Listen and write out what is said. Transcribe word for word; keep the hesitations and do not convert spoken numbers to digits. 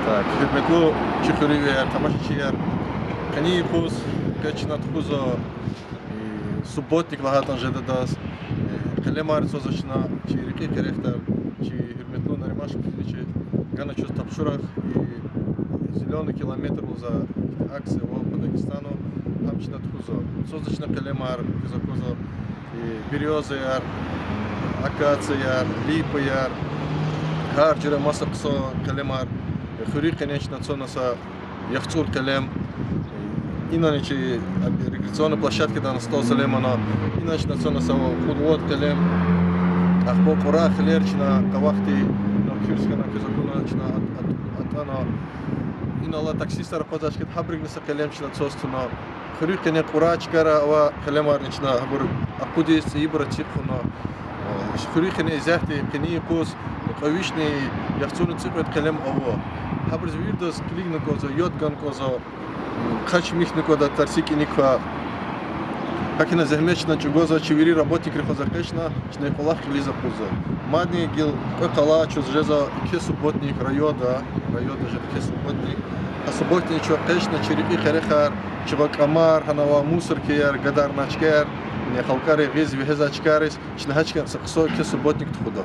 Так, гьуьрметлу чи хуьруьнвияр, тамашачияр, къенин юкъуз къе чна тухузва, э, субботник лагьайтӀани жедадаз, э, къелемар цвазва чна, чи рекьин къерехда, чи гьуьрметлу Нариман Шамсудиновича гана чаз тапшурагъ, э, Зелёный километр лугьуз акция ва по Дагестану гьам чна тухузва. Цвазва чна къелемар, квез аквазва, э, берёзаяр, акацияяр, липаяр, гьар жуьре маса хъсан къелемар, э, хуьруьн къене чна цана са яхцӀур къелем, э, инани чи рекреационный площадкадай СтӀал Сулеймана, инани чна цана са кьуд-вад къелем, ахпа кьурай хилер чна къавахъди, ну, куьрс хьана, квез акуна чна ат-, ат-, атӀана. Инал алай таксистар акъвазай чкада гьабурукайни са къелем чна цаз туна. Хуьруьн къене кьурай чкайра авай къелемарни чна гьабур акъудиз, цӀийибур эциг хъувуна. Э, хуьруьн къене исятда къенин юкъуз кьве вишни яхцӀурни цӀикьвед къелем ава. Гьабуруз виридаз килигна кӀанзава, яд гана кӀанзава, хъач михьна кӀанда, тарцин кӀаник ква. ГьакӀ хьана зегьмет чна чӀугвазва, чи вири работникри хьана къе чна, чна кӀвалах кьилиз акъудзава. Мадни гила кьве къалай чаз жезва еке субботник районда, районда жеда еке субботник. Гьа субботник чна къе чна чи рекьин къерехар, чи гьа кӀамар, гьана авай мусоркаяр, гадарнай чкаяр, ина халкьари гъиз вегьезвай чкайриз, чна гьа чкайра са хъсан еке субботник тухуда.